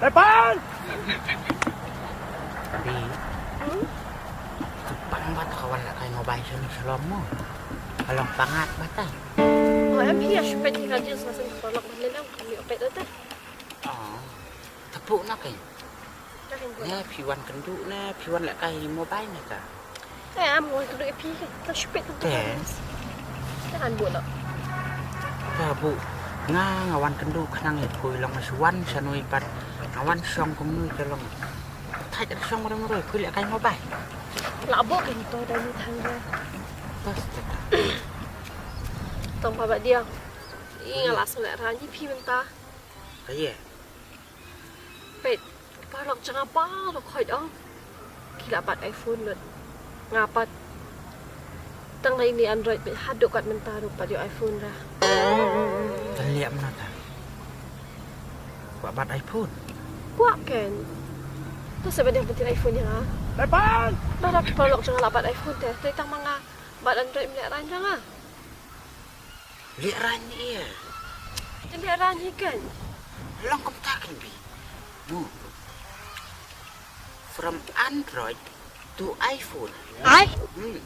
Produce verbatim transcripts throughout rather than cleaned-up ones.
Tepan! Bi. Hmm? Tepan ba ta ka wan lehkai mobile sha ni sha lom mo. Ka long pangat ba ta. Oh, em phi ïa shu peit hi ka jingïaseng ka paralok ban leh em, kami peit ta. Oh. Tepuk na kai. Ka hin buat. Ne phi wan kynduh ne phi wan lehkai mobile ne ka. Eh, am wan kynduh ïa phi ka. Ka shu peit tu. Eh. Ka han buh noh. Ka buh. Nga nga wan kynduh khnang ïa phi long shu wan sha nui pat. Nga wan shong kumno ka long. Thait shong mrem mrem phi lehkai mobile. La buh kan to da ni thang da. Pas ta. Tang pa ba dia. I nga la sngewlehrain ïa phi mynta. Ka ye. Peit, paralok jong nga baroh khoit ong. Ki la bat iPhone lut. Nga pat. Tang ïa ini Android peit haduh kat mynta ruh pat ïoh iPhone ra. Tang liam na ta. Kwah bat iPhone. Kwah ken. Tu sebab dia penting iPhone ïa nga. Tepan! Baroh ki paralok jong nga la bat iPhone te. Te tang ma nga bat Android, mlehrain jong nga. Lehrain ïa. Te lehrain hi kan. Long kumta kan bi. No. From Android to iPhone. Ai? Hmm.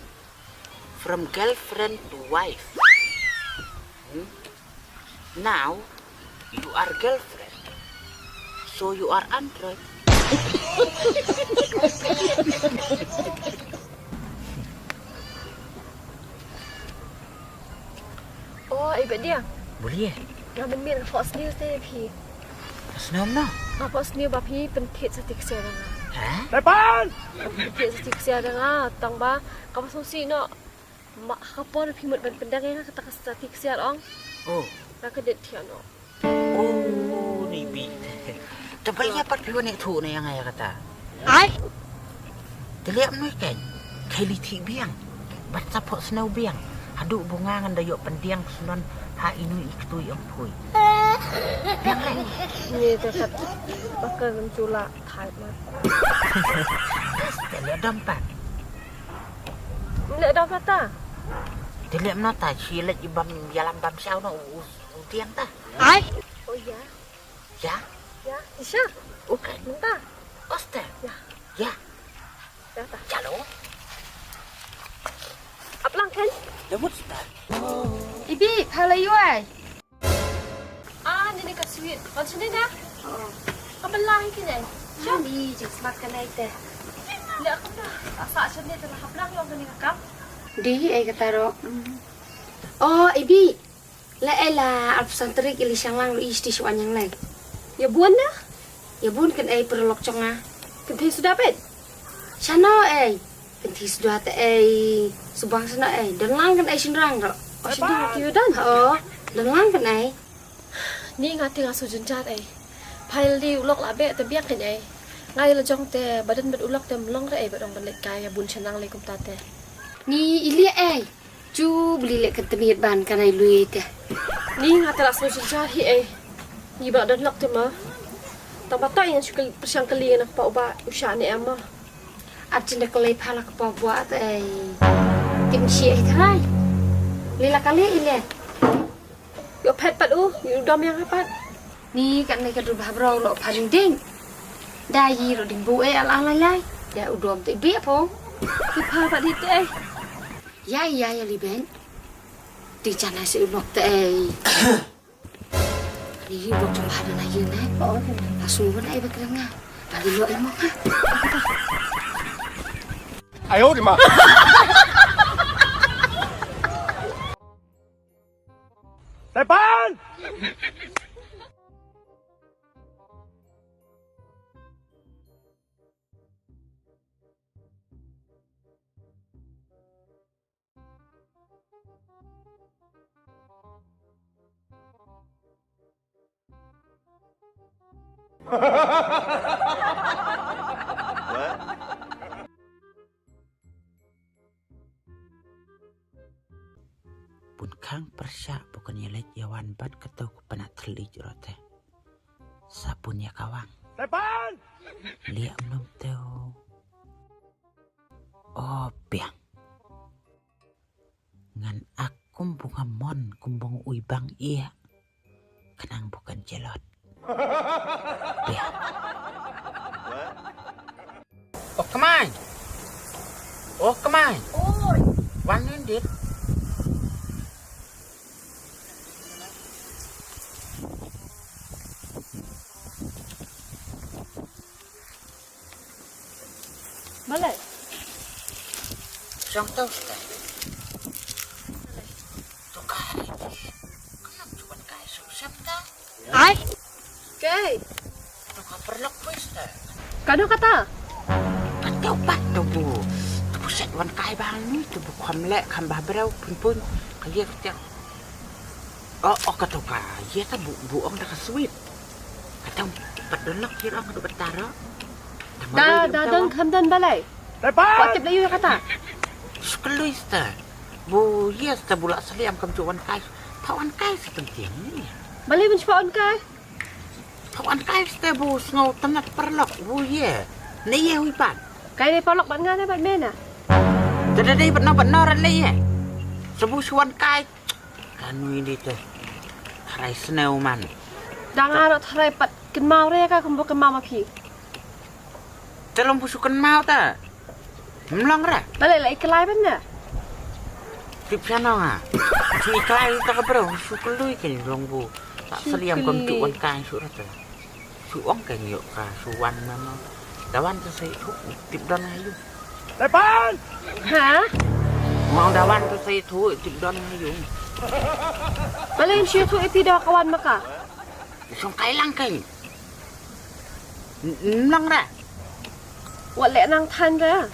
From girlfriend to wife. Hmm. Now you are girlfriend. So you are Android. Oh, ai ba dia. Boleh. Nga mynmiet nga phohsniew te phi. Sniew no? Nga phohsniew ba phi pynthied sa ti ksiar nga. Ha? Tepan! Pynthied sa ti ksiar nga tang ba ka ba sngewsih noh. Ma ka por phi mut ban pyndang ïa nga kata ka sa ti ksiar ong. Oh. Nga ka det thiah noh. Oh, ni bi. Te bel ïa pat phi wan ïathuh na ïa nga ïa kata. Ai. Te liam noi kan. Khaili thik biang. Bat sa phohsniew biang. Haduh ba nga ngan da ïoh pyndiang snon ha inu i ktui ong phui. Biang lai. Ni te kat. Bakal ngam chula thai mat. Te liam dam pat. Leh dam pat ta. Te liam na ta chi leh i bam ïalam bam shaw na u u tiang ta. Ai. Oh ya. Ya. Ya, Isha. Okay. Mynta. Oste. Ya. Ya. Ya ta. Chalo. Aplang kan? Lemut sita. Ibi, phala yu ai. Ah, ni ni ka sweet. Wan sini na. Oh. Ka belai kini. Shani, jing smart kan ai te. Leh aku dah. Asa sini telah aplang long kini ka kam. Di ai ka taro. Oh, ibi. La ela arphew san tarik ili shang lang lu isti shu anyang lai. Ïa bun na? Ïa bun kan ei paralok jong nga. Kan thei suda pet. Shano ei. Kan thei suda te ei. Subang shano ei. Don lang kan ei shynrang ro. Oh shynrang ki don. Oh, don lang kan ei. Ni nga te nga su jynjar ei. Phail di u lok la be te biak kan ei. Nga ïa la jong te badan bad u lok te mlong re ei bad ong ban leit kai ïa bun shynrang lei kumta te. Ni ili ei. Ju beli lek kan temiet ban kan ai lui te. Ni nga tara so jin jar hi eh. Ni ba don lok te ma. Tang ba ta yang sukal persiang kali nak pa uba usha ne ama. Ap jin da kali phala ka pa bua te eh. Kim shi eh terai. Lila kali ile. Yo phet pat u, yo dom yang pat. Ni kan ne ka du ba bro lo pa ding ding. Da yi ro ding bu eh al al lai lai. Ya u dom te bi apo. Ki pha pat di te eh. Ya ya ya li ben. Ti chana se u nok te ei. Ani hi bok jong hada na yin ai. Oh, okay. Asu ban ai ba kena nga. Bagi lo ai mok ha. Ayo di ma. Tepan! Bun khang pyrshah ba kan ïaleit ïawan bad kato ka pynat thylliej rote. Sa bun ïa ka wang. Tepan! Liak mnum teo. O biang. Ngan ak kum bu nga mon kum bong ui bang ia. Khnang bu kan jelot. Oh, kmai. Oh, kmai. Oi. Wan nun dit. Balei? Shong to sta. To kai. Kam ju wan kai suk shap ta. Ai. Kei. To ka paralok pui sta. Kano kata? Kata pat to bu. To bu set wan kai bang ni to bu kham leh kham bah breu pun pun. Ka ye ka tiang. Oh, oh, kata ka. Ye ta bu, bu ong da ka sweet. Kata pat don lok ye ong da batar. Da, da don kham don balei. Tepat. Ko tip da yu kata. Sklui sta. Bu ye sta bu la sliam kam ju wan kai. Pa wan kai sa tang tiang ni. Balei bun pa wan kai. Pa wan kai sta bu sngew tang ngat paralok bu ye. Ne ye hui pat. Kai ne paralok ban nga ne ban mena. Tada dei ban no ban no ran le ye. Sa bu shu wan kai. Ka nui di te. Tharai snew man. Dang aro tharai pat kynmaw re ka kumbu kynmaw ma phi. Te long bu shu kynmaw ta. Mlong re. Balei la iklai ban na. Tip sha nong a. Shu iklai ta ka bro shu klui ken long bu. Tak seliam kom tu wan kai shu rata. Shu ong ka nyo ka shu wan mano. Dawan ka sei thu tip don ayu. Tepan. Ha? Mong dawan ka sei thu tip don ayu. Balen shu thu iti da kawan maka. Song kai lang kai. Nang ra. Wa le nang than ra.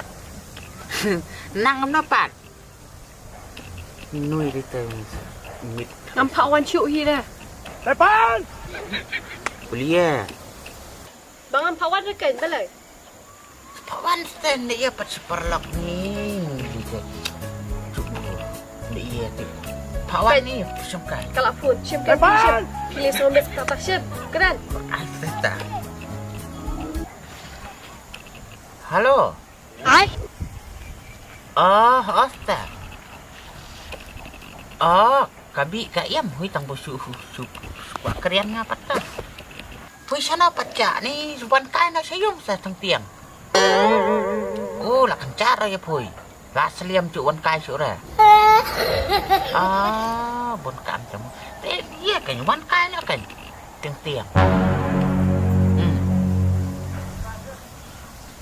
Nang no pat. Nui ri te mit. Ngam pha wan chu hi re. Tepan. Kulia. Ba ngam pha wan re ken balai. Pha wan sten ne ya pat si paralok ni. Nui ri te. Chu ni ya te. Pha wan ni sum kai. Kala phone sim kai sim. Pili so mes ta ta sim. Kran. Ai ta. Halo. Ai. Oh, osta. Oh, ka bi ka iam hui tang bo su su su kwa krian nga pat ta. Hui sana pat cha ni su ban kai na sayung sa tang tiang. Oh, la kan cha ra ya pui. La seliam chu wan kai su ra. Ah, bon kam tang. Te ye kan wan kai na kan. Tang tiang. Hmm.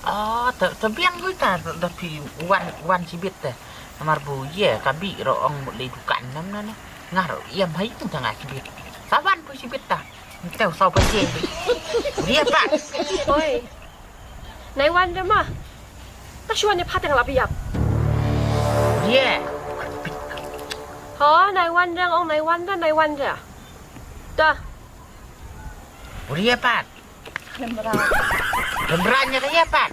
Ah, ta ta biang hui ta da phi wan wan sibit ta. Namar bu ye ka bi ro ong mut le dukan nam na na. Ngar yam hai tung tang sibit. Sa wan bu sibit ta. Teu sau pa che. Ye pa. Oi. Nai wan de ma. Ta shuan ne pha tang la biap. Ye. Ho nai wan de ong nai wan de nai wan de. Ta. Ye pa. Lem rah. Lem rah nya ka ïa pat.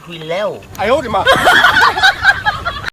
Hui leo. Ayo di ma.